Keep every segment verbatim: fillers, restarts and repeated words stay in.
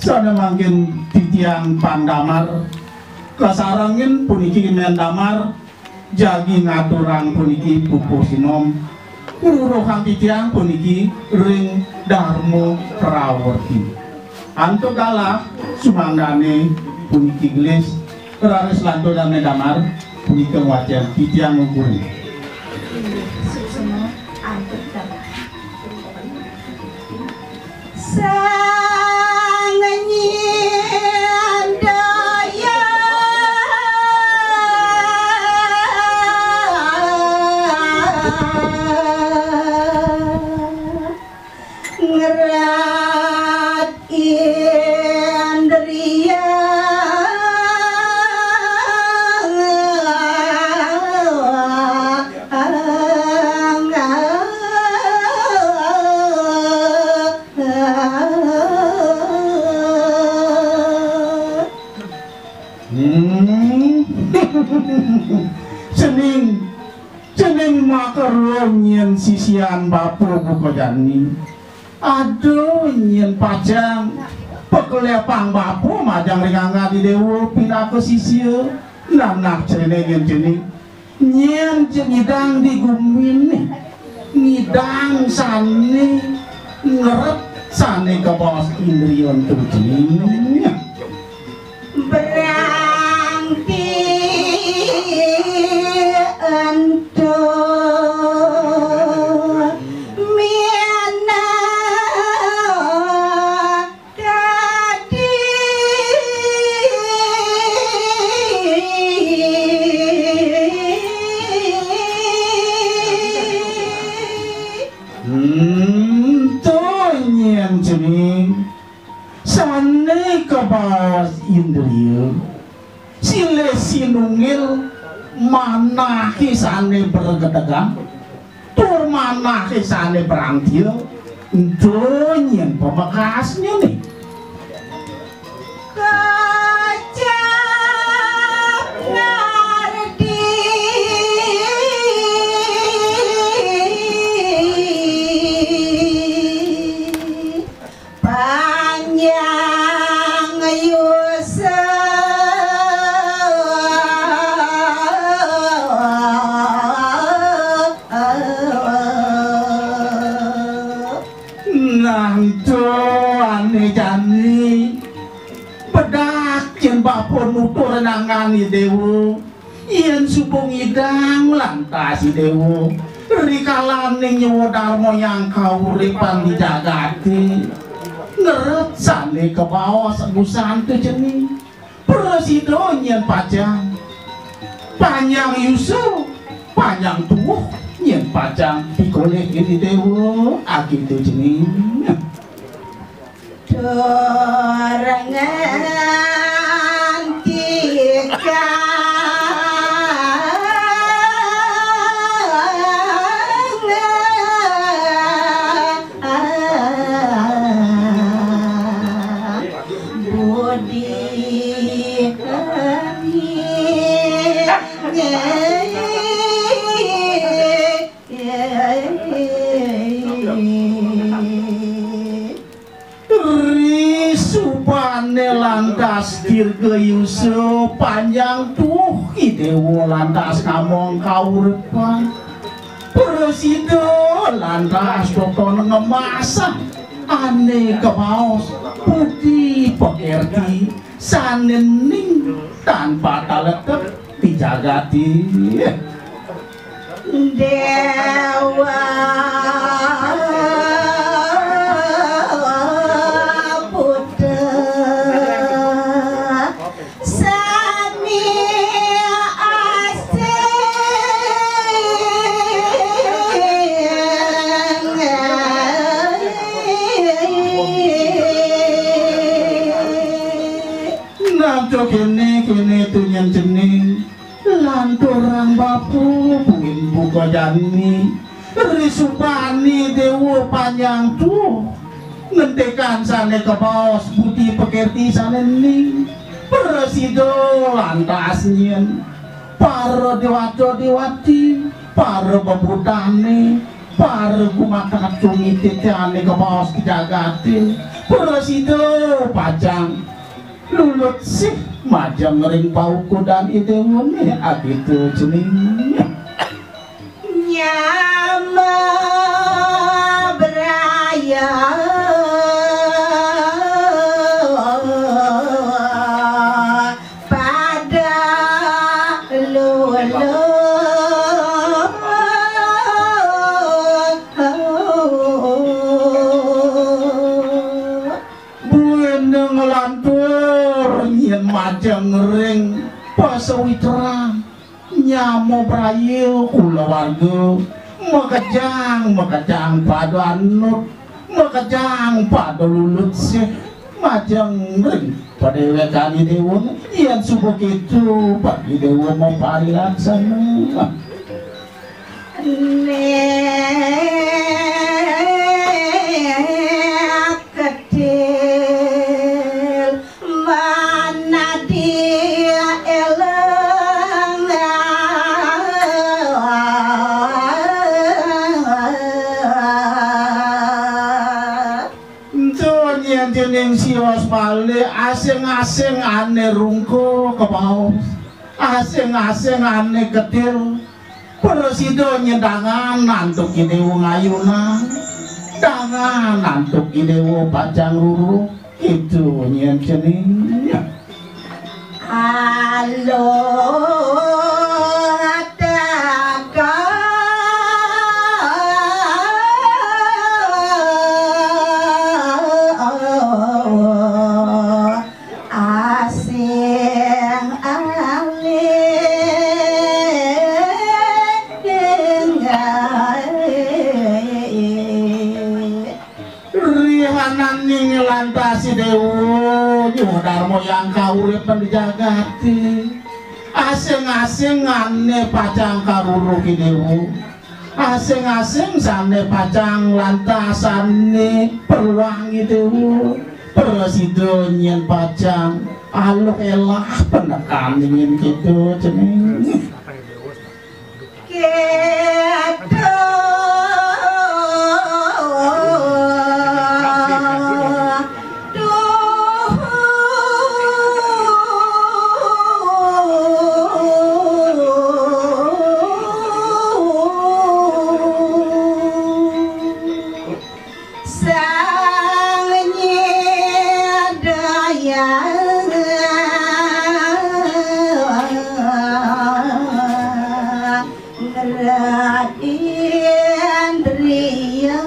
Sané mangkin titiang pang damar, kasarengin puniki mén damar, jagi ngaturang puniki pupuh sinom, ruruhang titiang puniki ring Darma Prawerti. Antuk galah sumangdané puniki gelis, raris lantur dané damar, punika wacén titiang ngukurin. Suksma antuk galah. Sang nyindaya ngrat indria. Hmm. Cening, cening makeruh nyén sisian bapa buka jani. Aduh, nyén pacang pakelepang bapa majang ring angga Déwa pinaka sisia, nanak cening nyén cening. Nyén ja ngidang di guminé, ngidang sané ngeret, sané kabaos indria ento cening. Berang ti ento minat Ento nyén cening sané kabaos indria, silih sinunggil manahé sané bergedegan, tur manahé sané brangtia, ento nyén pamekasnyané. Kecap ngarti panjang Yusuf. Nah, ento ané jani. Bedak yén bapa nutur nangan Déwa. Yén suba ngidang lantas Déwa, rikalaning nyewa darma nyang kauripan di jagaté, ngeret sané kabaos busan to cening. Prasida nyén pacang panjang yusa, panjang tuwuh, nyén pacang pikolih Ida Déwa, akéto cening. Tur ngantika budi kami. Risubané lantas dirgayusa panjang tuwuh I Déwa lantas ngamong kauripan. Prasida lantas toton ngemasang ané kabaos budi pakerti sané ning tanpa taletep di jagaté. Déwa Putra sami asing. Nah, kéné, kéné to nyén cening. Lanturang bapa buin buka jani, risubané Déwa panjang tuwuh, ngentekan sané kabaos budi pakerti sané ning. Prasida lantas nyén para déwata déwati, para bebutané, Para gumakat sumiti ti ané kabaos ka jagaté, prasida pacang lulut sih majeng ring paukudan I Déwané, akéto cening. Nyama braya pada lulu. Buin nglantur nyén majeng ring pasawitran. Nyama braya kulawarga, makejang, makejang pada anut, makejang pada lulut sih, majeng ring padéwékan I Déwa, yén suba kéto, Pak I Déwa maparilaksana. Nek kedil manadi elang. Ento nyén cening sios malih asing-asing ané rungkul kabaos, asing-asing ané kedil. Prasida nyén dangan antuk I Déwa ngayunan, dangan antuk I Déwa pacang ruru, kéto nyén cening. Aluh teka asing aling. Rihananing lantas I Déwa, Nyuwa Darma Hyang kauripan di jagaté. Asing-asing ané pacang karuru I Déwa. Asing-asing sané pacang lantas ané perluang I Déwa. Prasida nyén pacang aluh elah pendekan nyén kéto cening. Kéto. Duh. Sang nyidaya ngerat indria.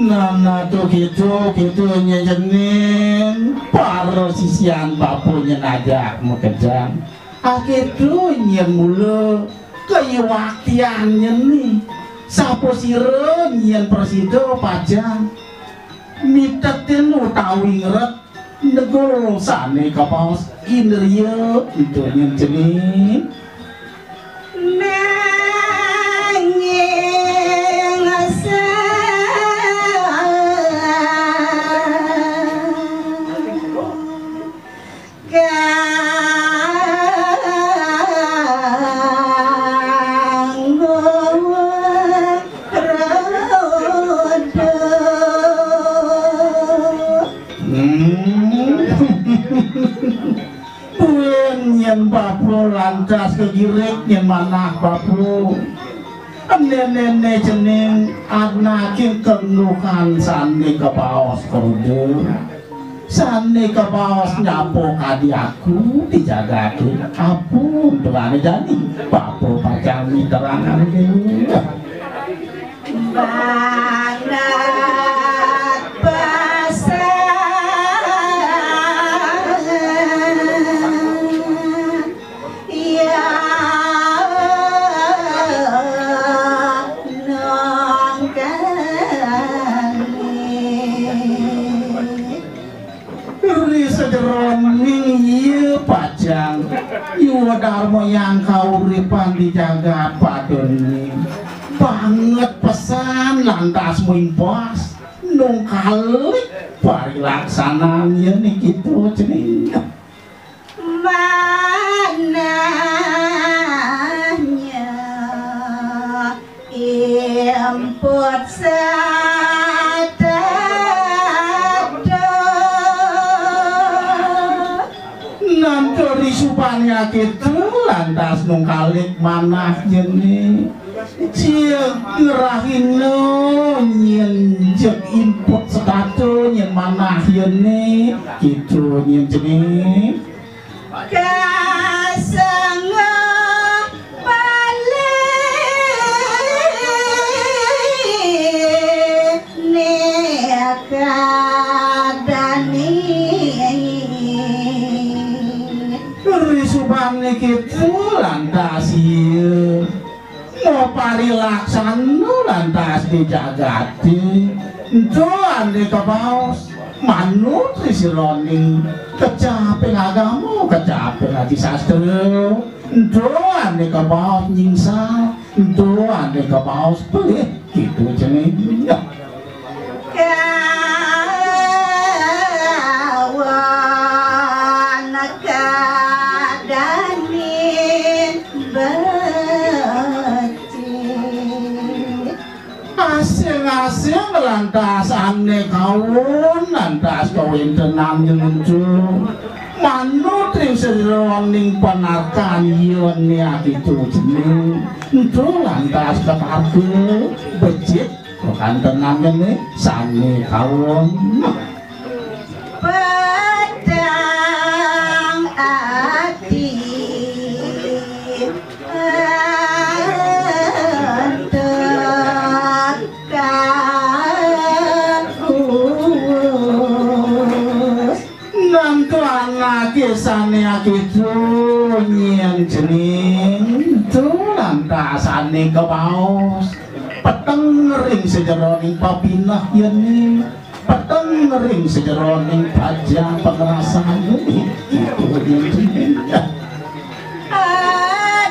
Nah, nah, to kéto, kéto nyén cening, para sisian bapa nyén ajak makejang. Akéto nyén mula kayuaktian nyén né. Sapasira nyén prasida pacang mitetin utawi ngeret negul sané kabaos indria, ento nyén cening. Nanging sa kanggo rodo. Hmm. Buin nyén bapa lantas kagirik nyén manah bapa. Ené-ené cening anaké kengguhan sané kabaos ka rodo. Sané kabaos nyapa kadi aku di jagaté. Apa untungané jani? Bapa pacang miterangané déwék. Banget pesan ya nongkali. Ri sajeroning iya pacang Yuwa Darma Hyang kauripan di jagat padoni. Banget pesan lantas muimpas nungkalik parilaksanan ya niki to cening. Ma Put sadada. Nanto risubané kéto lantas nungkalik manah yéné. Cik ngrahina nyén jeg imput sekato nyén manah yéné. Kéto nyén cening. Kasengguh baliné kadani. Risubané kéto lantas ia maparilaksana lantas di jagaté. Ento ané kabaos manut ri sajeroning kecaping agama, kecaping aji sastra. Ento ané kabaos nyingsal, ento ané kabaos pelih, kéto cening. Kawan kadanin becik. Asing-asing lantas ané kawon lantas kawéntenan nyeluncup. Manut ring sajeroning panarkan yéné akéto cening. Ento lantas katarka becik kakantenan yéné sané kawon. Pedang ati antek kakus. Nanto anaké sané akéto nyén cening, ento lantas ané kabaos. Peteng ring sajeroning pepineh yéné. Peteng ring sajeroning pajang pangrasan. Kéto nyén cening.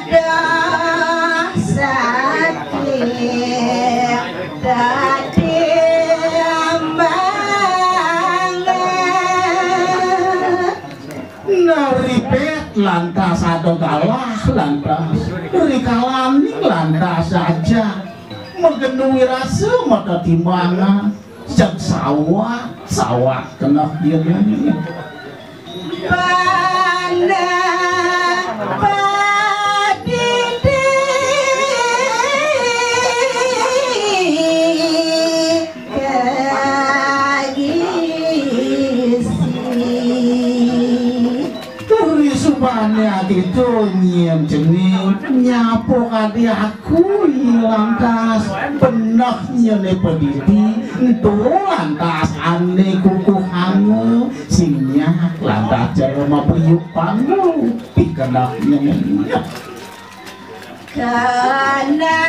Aduh, sakit dadi ambangan. Naripet lantas ada galah lantas. Rikalaning lantas aja. Magendu wirasa mata timbangan. Sawat, sawat keneh yéné. Panah padidi kagisi. Risubané akéto nyén cening nyapa kadi aku lantas peneh nyéné padidi ento lantas ané kukuhanga sinyak lantas cara mapriuk pandu pikeneh nyéné. Kana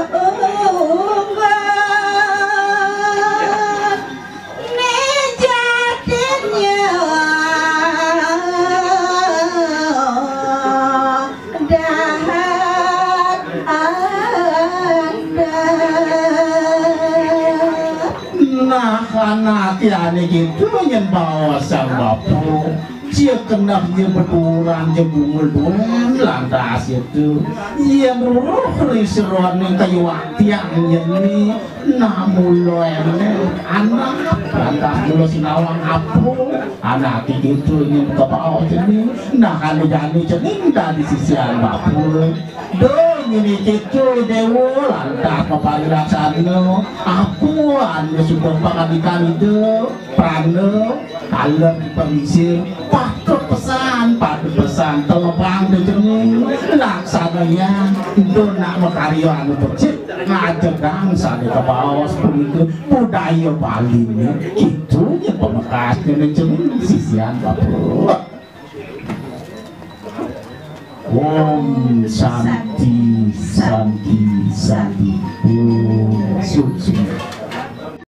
umur ni jatinya dahat anda. Nah, anak ané kéto nyén baos sang bapa. Cik keneh nyé beturan nyé bungul duen lantas itu. Yén ruruh ri sajeroning kayu atian nyéné, nah mula éné anak lantas mula sinawang apa? Anaké kéto nyén kabaos cening. Nah, ané jani cening dadi sisian bapa. Duh, nyén kéto Déwa lantas maparilaksana. Apa ané suba pangandikan Ida? Prana, taler di permisir, patut pesan, patut pesan, telebang di jemu, laksana yang, ento nak makarya anu becik, ngajegang sané kabaos punika budaya Baliné, kéto ya pamekasné jemu sisian Bapak. Om Santi, Santi, Santi. Om Sum Sum.